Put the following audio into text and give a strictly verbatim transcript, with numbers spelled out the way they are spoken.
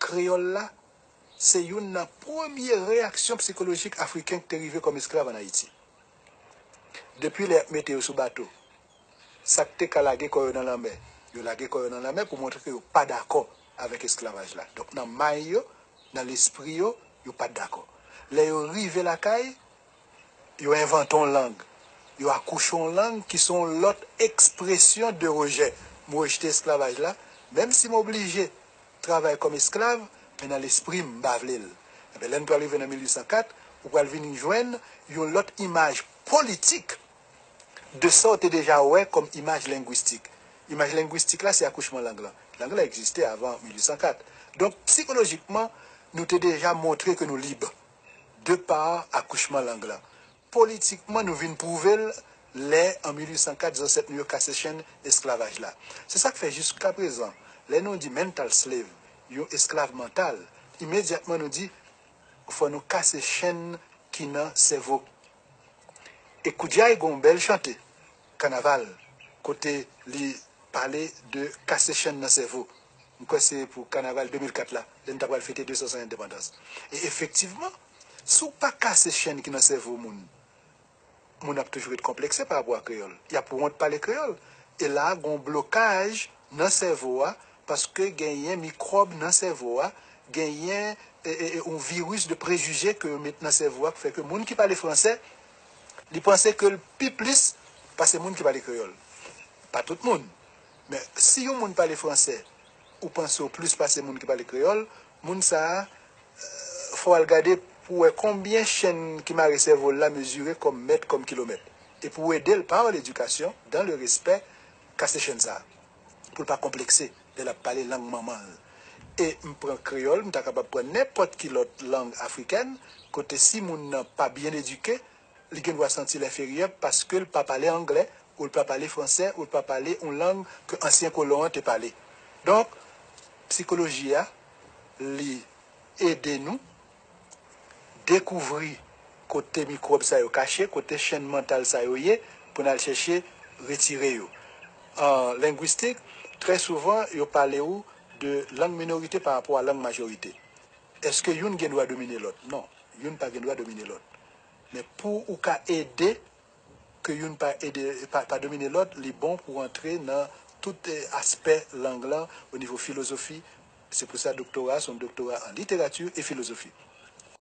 Kreyòl la, se youn nan premye reyaksyon sikolojik Afriken ki te rive kòm esklav ann Ayiti. Depi lè y ap mete yo sou bato, sa k te ka lage kò yo nan lanmè, yo lage kò yo nan lanmè pou montre ke yo pa dakò avèk esklavaj la. Donk, nan may yo, nan lespri yo, yo pa t dakò. Lè yo rive lakay, yo envante yon lang. Yo akouche yon lang ki se yon lòt ekspresyon de rejè. M rejte esklavaj la, menm si m oblije travay kòm esklav, men nan lespri m, m pa vle l. Enben, lè n pral rive nan mil uit san kat, ou pral vin jwenn yon lòt imaj politik de sa w te deja wè kòm imaj lengwistik. Imaj lengwistik la, se akouchman lang lan. Lang lan egziste avan mil uit san kat. Donk, sikolojikman, nou te deja montre ke nou lib de pa akouchman lang lan. Politikman, nou vin pwouve l lè, an mil uit san kat, zansèt nou yo kase chenn esklavaj la. Se sa k fè, jiskaprezan, lè nou di mental slave, yon esklav mantal, imedyatman nou di, fò nou kase chenn ki nan sèvo. E Koudjay gen yon bèl chante, Kanaval, kote li pale de kase chenn nan sèvo. M kwè se pou Kanaval de mil kat la, lè n ta pral fete de san an endepandans. E efektivman, si w pa kase chenn ki nan sèvo moun, moun ap toujou ret konplekse pa rapò a kreyòl. Y ap wont pale kreyòl. E la a, gen yon blokaj nan sèvo a, paske genyen mikwòb nan sèvo a, genyen e, e, e, yon viris de prejije ke yo met nan sèvo a, ki fè ke moun ki pale fransè, li panse ke l pi plis pase moun ki pale kreyòl. Pa tout moun. Men, si yon moun pale fransè, ou panse w plis pase moun ki pale kreyòl, moun sa a, fò w al gade pou w wè konbyen chenn ki mare sèvo l la mezire kòm mèt, kòm kilomèt. E pou w ede l, pa ledikasyon, dans le respect, kase chenn sa a. Pou l pa konplekse lè l ap pale lang manman l. E m pran kreyòl, m ta kapab pran nenpòt ki lòt lang afrikèn, kote si moun nan pa byen edike, li gen dwa santi l enferyè paske l pa pale anglè, ou l pa pale fransè, ou l pa pale yon lang ke ansyen kolon an te pale. Donk, sikoloji a, li ede nou dekouvri kote mikwòb sa yo kache, kote chenn mantal sa yo ye, pou n al chèche retire yo. An lengwistik, trè souvan, yo pale ou de lang minorite pa rapò a lang majorite. Èske youn gen dwa domine lòt? Non, youn pa gen dwa domine lòt. Men pou ou ka ede ke youn pa ede, pa, pa domine lòt, li bon pou w antre nan tout, eh, aspè lang lan o nivo filozofi. Se pou sa doktora, se yon doktora an literati e filozofi.